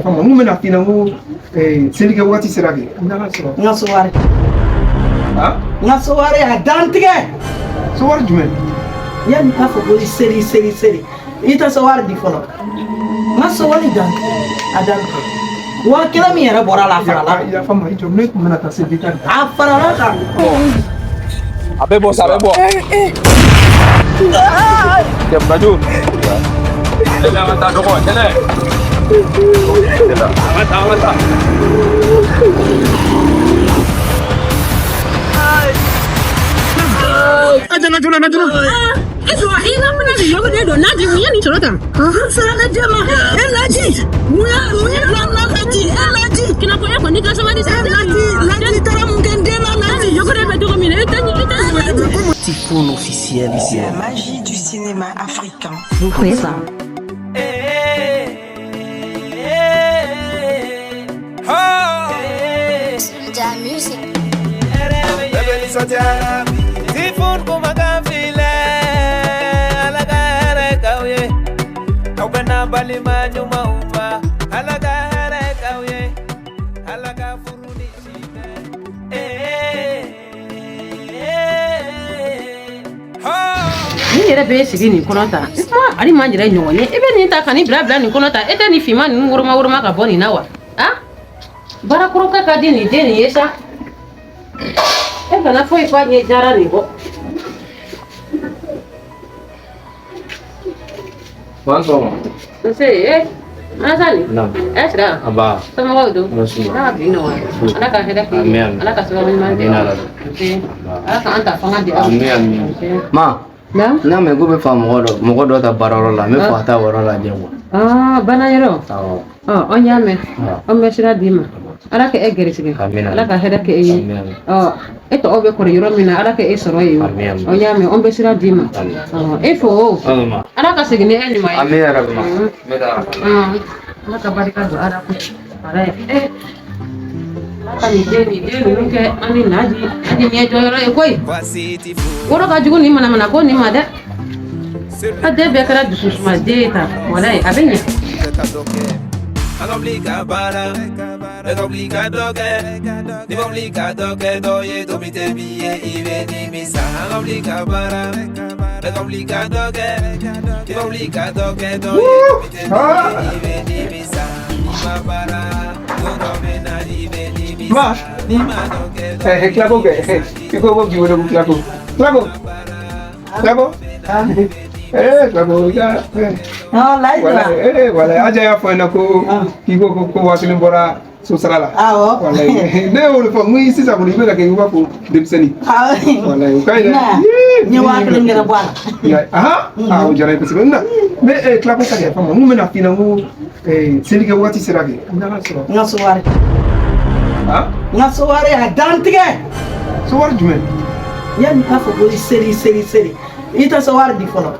N kun bɛna f'i ɲɛna ko selikɛ waati sera kɛ n nana sɔrɔ. N ka so wari. Han? N ka so wari a dantigɛ. So wari jumɛn? Yanni k'a fɔ ko seli seli seli, i tɛ so wari di fɔlɔ. N ka so wari dantigɛ, a dantigɛ. 5000 min yɛrɛ bɔra a la, a farala kan. Yafa ma, i jɔ, ne tun bɛna taa se bi ta. A farala kan. A bɛ bɔ sa, a bɛ bɔ. Cɛ Bajo. Tɛnɛ, an ka taa dɔgɔ, tɛnɛ. An ka taa, an ka taa. I ka minɛ nin yɔrɔ de don Naji, mun ye nin sɔrɔ tan? Saraka di ma e Naji, mun ye bila Naji, e Naji kina ko e kɔni ka sabali sa. E Naji, Naji taara mun kɛ n den na? Naji yɔrɔ bɛ cogo min na, e tɛ e tɛ. Tifoun officiel. La magie du cinéma africain. Vous présente. Music. Tifoun kumakan filɛ, Ala ka hɛrɛ k'aw ye, aw bɛna balima ɲumanw ma, Ala ka hɛrɛ k'aw ye, Ala ka furu ni si bɛn. Ni yɛrɛ bɛ sigi nin kɔnɔ tan, n kuma hali man yɛrɛ ɲɔgɔn ye, i bɛ nin ta ka nin bila bila nin kɔnɔ tan, e tɛ nin finman ninnu woroma woroma ka bɔ nin na wa? A baarakɔrɔkɛ ka di nin den nin ye sa, e kana foyi f'a ɲɛ jara nin kɔ. Ba sɔgɔma. Nse e Alasani. Naam. Ɛ sira. Aba. Somɔgɔw don? Baasi ma. Ala ka bi nɔgɔya. Ala ka hɛrɛ k'i ye. Amin, amin. Ala ka sababu ɲuman di. Amin, ala. Nse. Ala ka an ta fanga di aw. Amin, amin. Nse. Ma, Naam. n'a mɛn ko bɛ fa mɔgɔ dɔ mɔgɔ dɔ ta baarayɔrɔ la, n bɛ fɛ ka taa o yɔrɔ lajɛ quoi. Ah, bana yɔrɔ. Awɔ. Ɔ, an y'a mɛn. Awɔ. An bɛ sira d'i ma. Ala ka e gɛrɛsɛgɛ. Amin, amin. Ala ka hɛrɛ kɛ e ye. Amin, amin. Ɔ, e tɔgɔ bɛ kɔrɔ yɔrɔ min na, Ala ka e sɔrɔ yen. Amin, amin. An y'a mɛn, an bɛ sira d'i ma. Amin. Ɔ, e fo o. Aw ma. Ala ka segin ni e ɲuman ye. Amin yɛrɛ ma. N bɛ taa. Ala ka barika don Ala ko. Ala ye. Eh. Ala ka nin den nin den ninnu kɛ an ni Naji Naji ɲɛ jɔyɔrɔ ye koyi. Voici Tifoun. Woro ka jugu nin manamana ko nin ma dɛ. A den bɛɛ kɛra dususuma den ye tan. Walayi a bɛ ɲɛ. Bɛɛ ka dɔ kɛ, an ka wuli ka baara, bɛɛ ka wuli ka dɔ kɛ, n'i ma wuli ka dɔ kɛ, dɔ ye dɔ min tɛ min ye, i bɛ nimisa. An ka wuli ka baara, bɛɛ ka wuli ka dɔ kɛ, n'i ma wuli ka dɔ kɛ, dɔ ye dɔ min tɛ min ye, i bɛ nimisa. N'i ma baara, don dɔ bɛ na, i bɛ nimisa. Ma. N'i ma dɔ kɛ, dɔ Eh, Tilako kɛ, i ko ko k'i wele ko Tilako. Tilako. Tilako. Eh, Tilako, i ka Ah, layi wala, la. eh, wala, Aja y'a fɔ n ɲɛna ko k'i ko ko 5000 bɔra so sara la. Awɔ. Wala, ne y'o de fɔ, n ko i sisan kɔni i bɛ ka kɛ i b'a fɔ denmisɛnnin. Awɔ. Wala, o ka ɲi dɛ. Na, n ye 5000 yɛrɛ bɔ a la. Ya, aha, ah, o diyara n ye kosɛbɛ. Na, n bɛ Tilako ta kɛ fama, n kun bɛna f'i ɲɛna ko selikɛ waati sera kɛ. N nana sɔrɔ. N ka so wari. Han? N ka so wari a dantigɛ. So wari jumɛn? Yanni k'a fɔ ko seli seli seli, i tɛ so wari di fɔlɔ.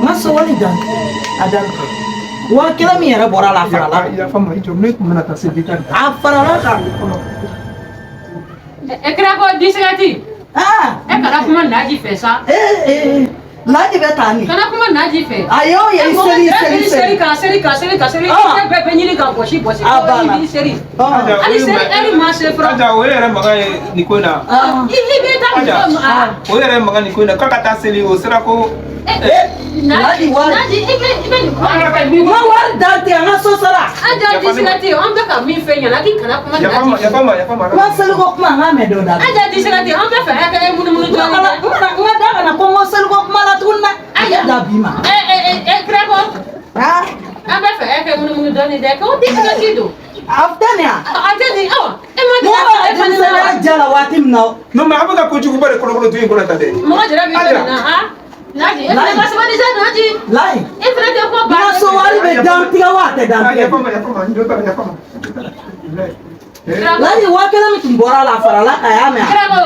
N ka so wari dantigɛ, a dantigɛ. 5000 min yɛrɛ bɔra a la, a farala kan. Yafa ma, i jɔ, ne tun bɛna taa se bi ta. A farala kan. E kira ko disigati. Ah. E kana kuma Naji fɛ sa. Eh eh, Laji bɛ taa ni. Kana kuma Naji fɛ. A y'o ye E mɔgɔ seli yɛrɛ seli b'i seli. ka seli ka seli ka seli. Ah. I bɛɛ bɛ ɲini ka gosi gosi. A Ko banna. i b'i seli. Ah. Hali seli hali ma se fɔlɔ. Aja, o yɛrɛ makan ye nin ko in na. Ah. I bɛ taa Aja, muso ma. o yɛrɛ makan nin ko in na k'a ka taa seli, o sera ko. Laji wari. Naji, i bɛ nin kuma in fɛ. N ka wari dantigɛ, n ka so sara. Aja disigati, an bɛ ka min fɛ ɲɛna, k'i kana kuma Yafa ma, Naji fɛ. yafa ma, yafa ma. N ka seliko kuma, n k'a mɛn dɔ da la. Aja disigati, an bɛ fɛ e ka e munumunu N dɔɔnin kana dɛ. n kana n ka da kana ko n ko seliko kuma la tuguni dɛ. A y'a da bi ma. E e e e kira ko Ah. an bɛ fɛ e ka munumunu dɔɔnin dɛ. Ko disigati don. A tɛ nin ya. A tɛ nin awɔ. E ma Mɔgɔ deli b'a ka ka e fana na wa? denmisɛnninya diya la waati min na. Non, mais a bɛ ka kojuguba de kolokolo du in kɔnɔ tan dɛ. Mɔgɔ jɛra b'i Aja. fɛ nin na ha? Naji, e fana ka sabali sa Naji. Layi. E fana tɛ ko N ba. ka so wari bɛ dantigɛ wa a tɛ Ah, dantigɛ? yafa ma, yafa ma, n jo t'a la, yafa ma. Eh, Layi, 5000 min tun bɔra a la, a farala kan, a y'a mɛn wa? Kira ko.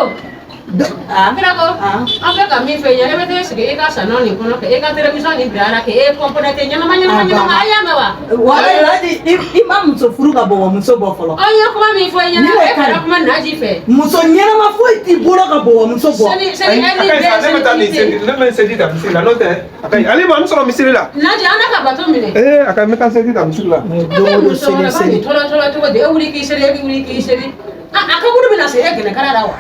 Kirako, an bɛ ka min fɛ ɲɛ, e bɛ t'e sigi i ka salon nin kɔnɔ kɛ, e ka télévision nin bila a la kɛ, e complet ɲɛnama ɲɛnama ɲɛnama, a y'a mɛn wa? Wala Laji, i ma muso furu ka bɔbɔmuso bɔ fɔlɔ. An ye kuma min fɔ i ɲɛna, e kana kuma Naji fɛ. Muso ɲɛnama foyi t'i bolo ka bɔbɔmuso bɔ. Seli seli Ayi, a e ka ni ɲi sa, den ne bɛ taa nin seli seli, ne bɛ seli ta misiri la, n'o tɛ, a ka ɲi. Alima, n sɔrɔ misiri la. Naji, an ka bato minɛ. Ee, a ka ɲi, n bɛ taa seli ta misiri la. E bɛ muso kɔnɔ nin tɔlɔ tɔlɔ cogo di? E wuli k'i seli, e bɛ wuli k'i seli. A kaburu bɛna se e gɛnɛkala la wa?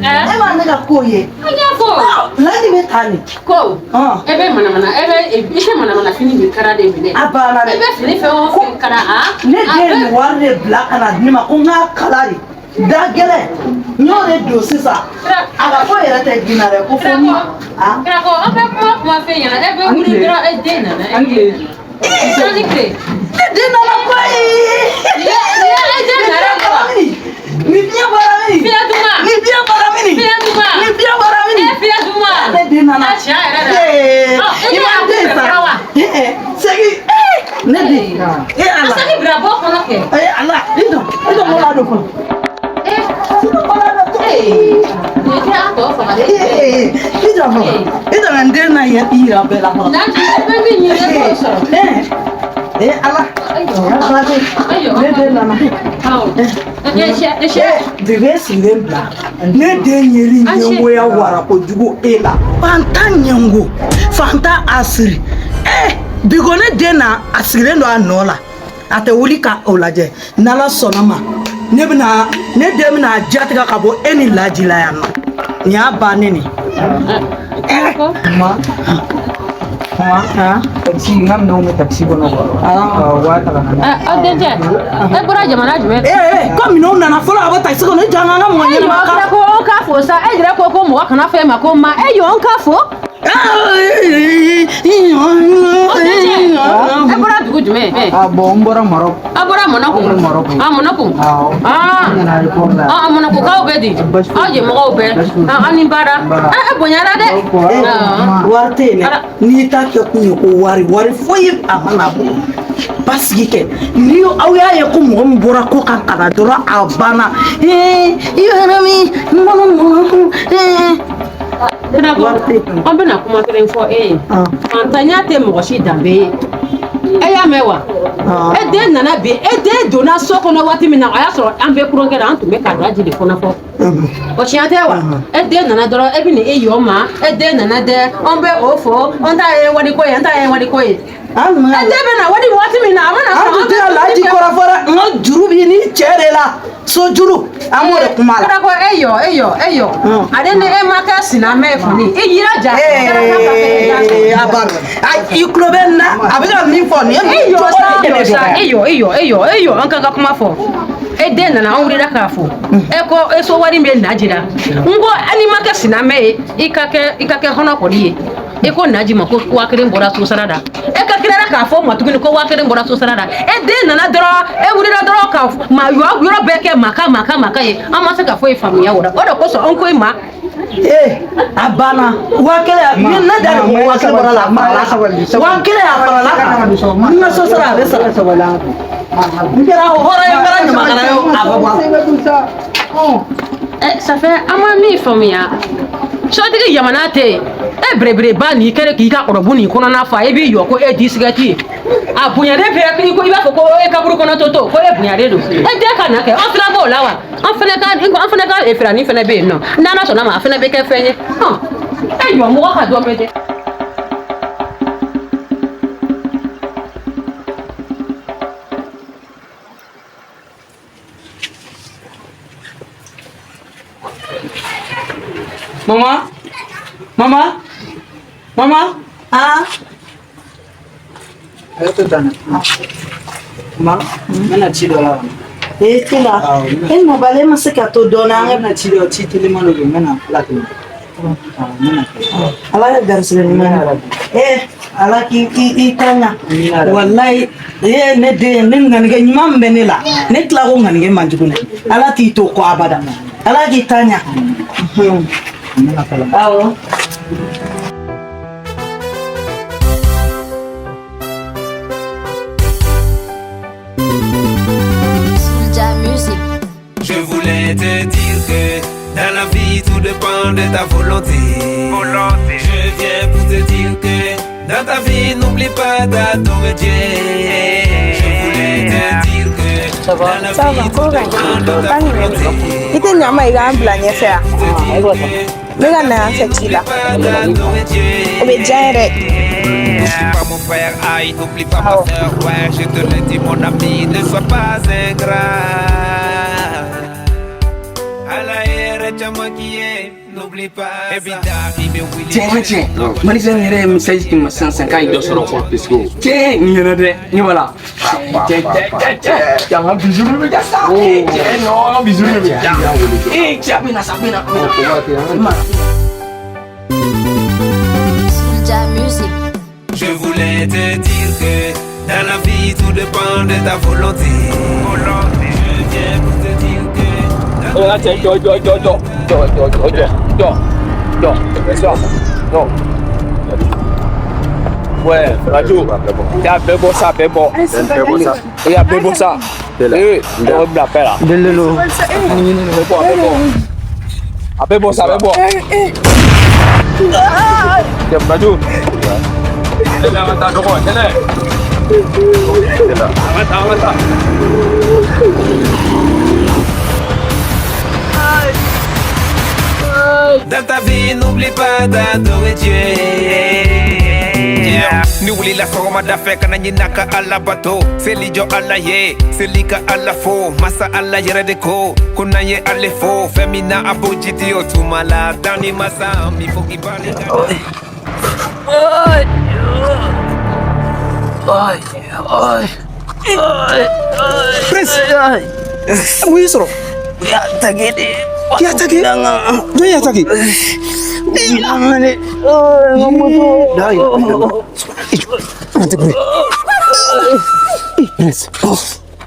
E ma ne ka ko ye. An y'a fɔ. Laji bɛ taa nin. Ko e bɛ manamana, e bɛ i tɛ manamana fini min kara de minɛ. A banna dɛ. E bɛ fini fɛn o fɛn kara a. Ne den ye nin wari de bila ka na di ne ma ko n k'a kala de. Da gɛlɛn n y'o de don sisan. A ka ko yɛrɛ tɛ gina dɛ ko fo ni. Kirako, an bɛ kuma kuma fɛn ɲɛna, e bɛ wuli dɔrɔn e den nana. E den nana. Ani tile. Ne den nana koyi. E den nana wa? Ni fiɲɛ bɔra min. Fiɲɛ duman. Ni fiɲɛ bɔra min. Fiɲɛ duman. Ni fiɲɛ bɔra min. E fiɲɛ duman. Ne den nana. A tiɲɛ yɛrɛ la. Ee, Ɔ, e i ma y'a den kunbɛ sa. fɔlɔ wa? Ee, segin. Ee, ne den. Ee Ala. A segin bila bɔ kɔnɔ kɛ. Ee Ala, i jɔ, i jɔ mɔgɔ la don fɔlɔ. Ee, Ee, nin tɛ an tɔ faga dɛ. ee, i jɔ fɔlɔ. I jɔ ka n den na yɛrɛ i yira bɛɛ la fɔlɔ. Naji, i bɛ min ɲini e b'o sɔrɔ. Ee, ee Ala. Ala koyi. Ne den nana. Awɔ. E sɛ. Bebe sigilen bila. Ne den yeli ɲɛngoya wara kojugu e la. Fantan ɲɛngo, fantan asiri. Ee, bi ko ne den na a sigilen don a nɔ la. A tɛ wuli ka o lajɛ. N'Ala sɔnna ma, ne bɛna ne den bɛna a jatigɛ ka bɔ e ni Laji la yan nɔ. Nin y'a bannen de. Ma. Ma. Taxi, n ka minɛnw bɛ taxi kɔnɔ quoi. U b'a ta ka na n'a ye. Aw dencɛ, e bɔra jamana jumɛn? Ee, ko minɛnw nana fɔlɔ a bɔ taxi kɔnɔ, e jɔ an ka mɔgɔ E ɲɛnama jɔ kan. ko an k'a fo sa, e yɛrɛ ko ko mɔgɔ kana fɔ e ma ko ma, e jɔ an k'a fo. O dencɛ, e bɔra dugu jumɛn? Ah bon, n bɔra Maroc. A bɔra Monaco. N bɔra Maroc. Ah Monaco. Awɔ. Ah. N nana aéroport la. Ah Monaco-kaw bɛ di? Aw jɛmɔgɔw bɛɛ. Ah aw ni baara. Ah e bonyara dɛ. Ah. Wari tɛ yen dɛ. N'i t'a kɛ kun ye ko wari, wari foyi a ma na bɔ. Basigi kɛ ni aw y'a ye ko mɔgɔ min bɔra ko kan ka na dɔrɔn a banna. Ee, i yɛrɛ min n ee. Kirako, an bɛna kuma kelen fɔ e ye. Fantanya tɛ mɔgɔ si danbe ye. E y'a mɛn wa? E den nana bi, e den donna so kɔnɔ waati min na, a y'a sɔrɔ an bɛ kulonkɛ la, an tun bɛ ka Laji de kɔnɔ fɔ. O tiɲɛ tɛ wa? E den nana dɔrɔn, e bɛ nin e yɔ ma, e den nana dɛ, an bɛ o fɔ, an ta ye wariko ye, an ta ye wariko ye. An E den bɛ na wari waati min na, a mana An sɔrɔ tun tɛ ka Laji kɔrɔfɔ dɛ. N ka juru b'i ni cɛ de la. So juru, an b'o de kuma la. Kirako, e yɔ, e yɔ, e yɔ. Ale ni e ma kɛ sinamɛ ye kɔni, i yira ja. Ee, a banna. Ayi, i tulo bɛ n na, a bɛ ka min fɔ nin ye E yɔ sa, cogo e de yɔ sa, dɔgɔya. e yɔ, e yɔ, e yɔ, e yɔ, an k'an ka kuma fɔ. E den nana, an wulila k'a fɔ. E ko e so wari bɛ Naji la. N ko n'i ma kɛ sinamɛ ye, i ka kɛ hɔnɔ kɔni ye. E ko Naji ma ko 5000 bɔra so sara la. E ka tilara k'a fɔ ma tuguni ko 5000 bɔra so sara la. E den nana dɔrɔn, e wulila dɔrɔn ka ma yɔrɔ bɛɛ kɛ maka maka maka ye. An ma se ka foyi faamuya o la. O de kosɔn an ko e ma. Ee, a banna. 5000, ni ne da de ko 5000 bɔra la, a farala kan. 5000 a farala kan. N ka so sara a bɛ sara. N kɛra hɔrɔn ye, n kɛra ɲamakala ye o, a bɛ bɔ a la. Ɛ ça fait an ma min faamuya. Sotigi jamana tɛ yen. E belebeleba n'i kɛlen k'i ka ɔrɔbu nin kɔnɔna fa, e b'i jɔ ko e disigɛti. A bonyalen bɛɛ i ko i b'a fɔ ko e kaburu kɔnɔ toto, ko e bonyalen don. E den ka na kɛ, an fana b'o la wa? An fana ka efirani fana bɛ yen nɔ. N'Ala sɔnna ma, a fana bɛ kɛ fɛn ye. Hɔn, e jɔ mɔgɔ ka dɔ bɛ dɛ. Mama? Mama? Mama, ah. Ale to dan ma, n bɛna ci dɔ la wa? E ci la. E mɔbalen ma se ka to dɔɔnin an ka bɛna ci dɔ ci teliman dɔ don, n bɛna ala kɛ. N bɛna kɛ. Ala ka garisɛgɛ ɲuman na. E ala k'i i ta ɲa. Walayi e ne den, ne ŋanikɛ ɲuman min bɛ ne la, ne tila ko ŋanikɛ man jugu dɛ. Ala k'i to kɔ abada. Ala k'i ta ɲa. Awɔ. Je voulais te dire que dans la vie tout dépend de ta volonté. Je viens pour te dire que dans ta vie n'oublie pas d'adorer Dieu. Je voulais te dire que dans la vie tout dépend de ta volonté. I tɛ ɲa ma i k'an bila ɲɛfɛ yan. Ne ka na yan fɛ ci la. O bɛ diya n ye dɛ. N'oublie pas mon frère, aïe, n'oublie pas ma soeur, ouais, je te le dis mon ami, ne sois pas ingrat. Tiɲɛ ka tiɲɛ Malisa yɛrɛ ye message di ma sisan sisan k'a ye dɔ sɔrɔ quoi. Tiɲɛ nin ɲɛna dɛ, ɲɛ b'a la. Cɛ cɛ cɛ cɛ cɛ, an ka bisou bɛ kɛ sa. Cɛ non, an ka bisou bɛ ja. Ee cɛ, a bɛ na sa, a bɛ na. Je voulais te dire que dans la vie tout dépend de ta volonté. Je viens pour te dire que Ɔ cɛ, jɔ jɔ jɔ jɔ jɔ jɔ jɔ jɔ jɔ jɔ jɔ jɔ. Ouais, radio. I y'a bɛɛ bɔ sa, a bɛɛ bɔ. I y'a bɛɛ bɔ sa. Ee, o bila bɛɛ la. Delelo. A bɛɛ bɔ, a bɛɛ bɔ. A bɛɛ bɔ sa, a bɛɛ bɔ. Cɛ, radio. Tɛlɛ, an ka taa dɔgɔ, tɛlɛ. An ka taa, an ka taa. Dans ta vie, n'oublie pas d'adorer Dieu. Ni wulila sɔgɔmada fɛ, kana ɲina ka Ala bato. Seli jɔ Ala ye, seli ka Ala fo. Masa Ala yɛrɛ de ko ko n'an ye ale fo, fɛn min na a b'o jidi o tuma la. Danni masa min fo k'i barika. Prince, mun y'i sɔrɔ? U y'a attaqué de. K'i attaqué? Jɔn y'i attaqué? La ilaha illallah. An tɛ bolo. Prince.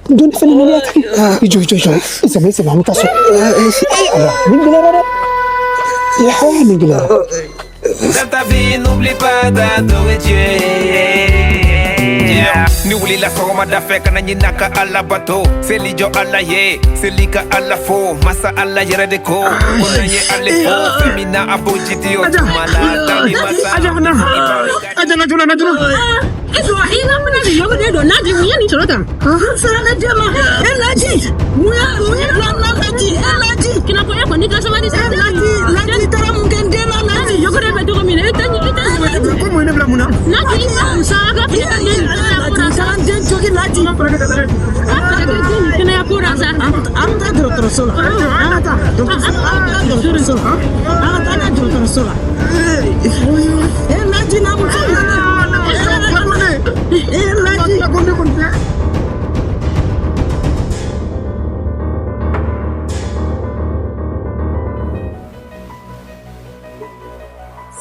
Dɔnni fɛnɛ nana attaqué. I jɔ, i jɔ, i jɔ. I sɛmɛ, i sɛmɛ, an bɛ taa so. Ala, nin gɛlɛyara dɛ. Nin gɛlɛyara. Dans ta vie, n'oublie pas d'adorer Dieu. Ni wulila sɔgɔmada fɛ, kana ɲina ka Ala bato. Seli jɔ Ala ye, seli ka Ala fo. Masa Ala yɛrɛ de ko ko n'an ye ale fo, fɛn min na a b'o jidi o tuma la. Danni masa. Aja, na. Aja, na joona, na joona. E sɔrɔ i ka minɛ nin yɔrɔ de don n'a di mun ye nin sɔrɔ tan. Sara ne den ma. E Laji. Mun ye bila n na Laji? E Laji. Kinako e kɔni ka sabali sa. E Laji, Laji taara mun kɛ n den na Laji? Yɔrɔ bɛ cogo min na, e tɛ e tɛ. Ko mun ye ne bila mun na? N'a k'i sa ka fili ka den kɛnɛya ko la sa. An den jogi Laji. Ka fɛɛrɛ kɛ den kɛnɛya ko la sa. An bɛ taa dɔgɔtɔrɔso la. An ka taa dɔgɔtɔrɔso la. An ka taa dɔgɔtɔrɔso la. An ka taa n'a dɔgɔtɔrɔso la. E Laji na mun kɛ n na? E Laji.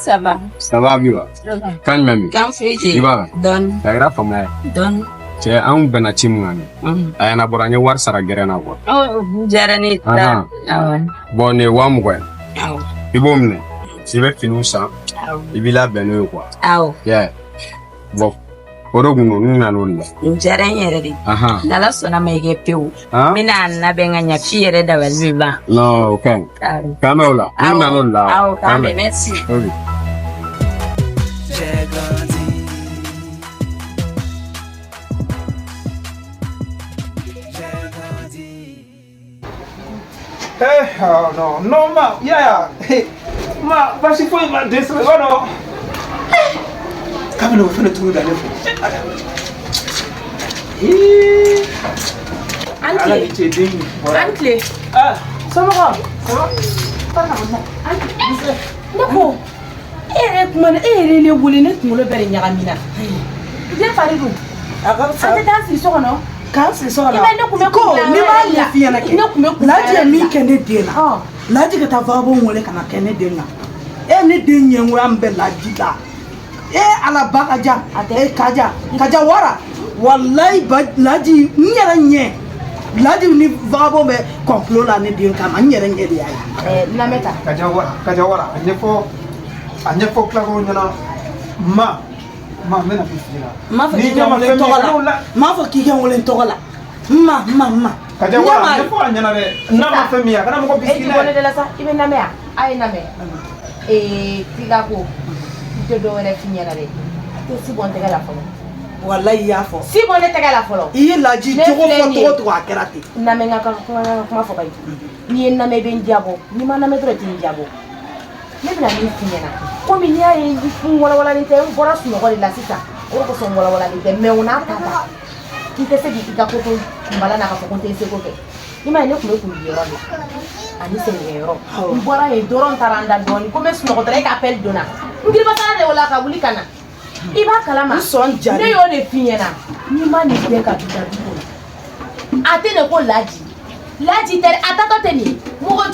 Ça va. Ça va Abiba? Ça va. Kan jumɛn bɛ? Kan foyi tɛ. I b'a la? Dɔɔni. A kɛra faamuya ye. Dɔɔni. Cɛ, anw bɛnna ci mun kan nin. A ɲɛnabɔra, n ye wari sara gɛrɛn na quoi. Oh, diyara ne ye. Ahan. Awɔ. Bon, nin ye 20 000 ye. Awɔ. I b'o minɛ. I bɛ finiw san. Awɔ. I b'i labɛn n'o ye quoi. Awɔ. Yeah. Bon, o de kun don, n nana o de la. Nin diyara n yɛrɛ de. Ahan. N'Ala sɔnna ma i kɛ pewu. Han? N bɛna a labɛn ka ɲɛ f'i yɛrɛ dabali bɛ ban. Non, o ka ɲi. Awɔ. K'an bɛn o la. N nana o de la. Awɔ, k'an bɛn. Merci. Ok. J'ai grandi. J'ai grandi. Eh, oh, non, non, ma, yaya, ma, basi foyi ma den sɔrɔ, i b'a dɔn. Kabini o fɛnɛ turu da ne fɛ. Ala. Ee. An Ala tile. ni ce den in bɔra. An tile. Ah, Somɔgɔw? ça va? Ne ko E yɛrɛ kuma na, e yɛrɛ ye ne wele, ne kunkolo bɛɛ de ɲagamina. I den fari dun? A ka fisa. An tɛ taa sigi so kɔnɔ? K'an sigi so kɔnɔ. I bɛ ne kun bɛ ko kun ne b'a ɲɛf'i ɲɛna kɛ. Ne kun bɛ kun Laji ye min kɛ ne den na. Laji ka taa vagabond wele ka na kɛ ne den na. E ne den ɲɛngoya min bɛ Laji la. E ala ba ka ja. E Kaja. Kaja wara. Walayi ba Laji n yɛrɛ ɲɛ. Laji ni vagabond bɛ complot la ne den kama, n yɛrɛ ɲɛ de y'a ye. Ɛɛ lamɛn ta. Kaja wara, Kaja wara, a ɲɛfɔ, a ɲɛfɔ Kilakoro ɲɛna. Ma, ma, n bɛna min f'i ɲɛna. N m'a fɔ N'i k'i ɲɛ ka ma n wele fɛn n min tɔgɔ ye, la. N m'a fɔ k'i ka n wele n tɔgɔ la. N ma, n ma, n ma. Kaja Ne wara, m'a a ye. ɲɛfɔ a ɲɛna dɛ. N'a ma fɛn min ye, a kana mɔgɔ E ti bisimila. bɔ ne da la sa, i bɛ n lamɛn wa? A ye n lamɛn. Ee Tilako, n tɛ dɔ wɛrɛ f'i ɲɛna dɛ. I tɛ si bɔ n tɛgɛ la fɔlɔ. Walayi i y'a fɔ. Si bɔ ne tɛgɛ la fɔlɔ. I ye Laji Ne cogo filɛ fɔ nin ye. cogo cogo, a kɛra ten. N lamɛn, n ka kuma, n ka kuma fɔ ka ɲi. N'i ye n lamɛn, i bɛ n jabɔ. N'i ma n lamɛn dɔrɔn, i tɛ n jabɔ. Ne bɛna min f'i ɲɛna, komi n'i y'a ye n walawalalen tɛ, n bɔra sunɔgɔ de la sisan, o de kosɔn n walawalalen tɛ. Mais o n'a ta ta, n tɛ se k'i ka ko to kunbala na k'a fɔ ko n tɛ n seko kɛ. I m'a ye, ne tun bɛ kunbiyɔrɔ de la ani sɛnɛkɛyɔrɔ. N bɔra yen dɔrɔn, n taara n da dɔɔnin ko n bɛ sunɔgɔ dɔrɔn, e ka appel donna. N giribasara de o la ka wuli ka na. I b'a kalama. N sɔn jari. Ne y'o de f'i ɲɛna. N'i ma nin bɛɛ ka du da du kɔnɔ, a tɛ ne ko Laji. Laji tɛ dɛ, a tatɔ tɛ nin ye. Mɔgɔ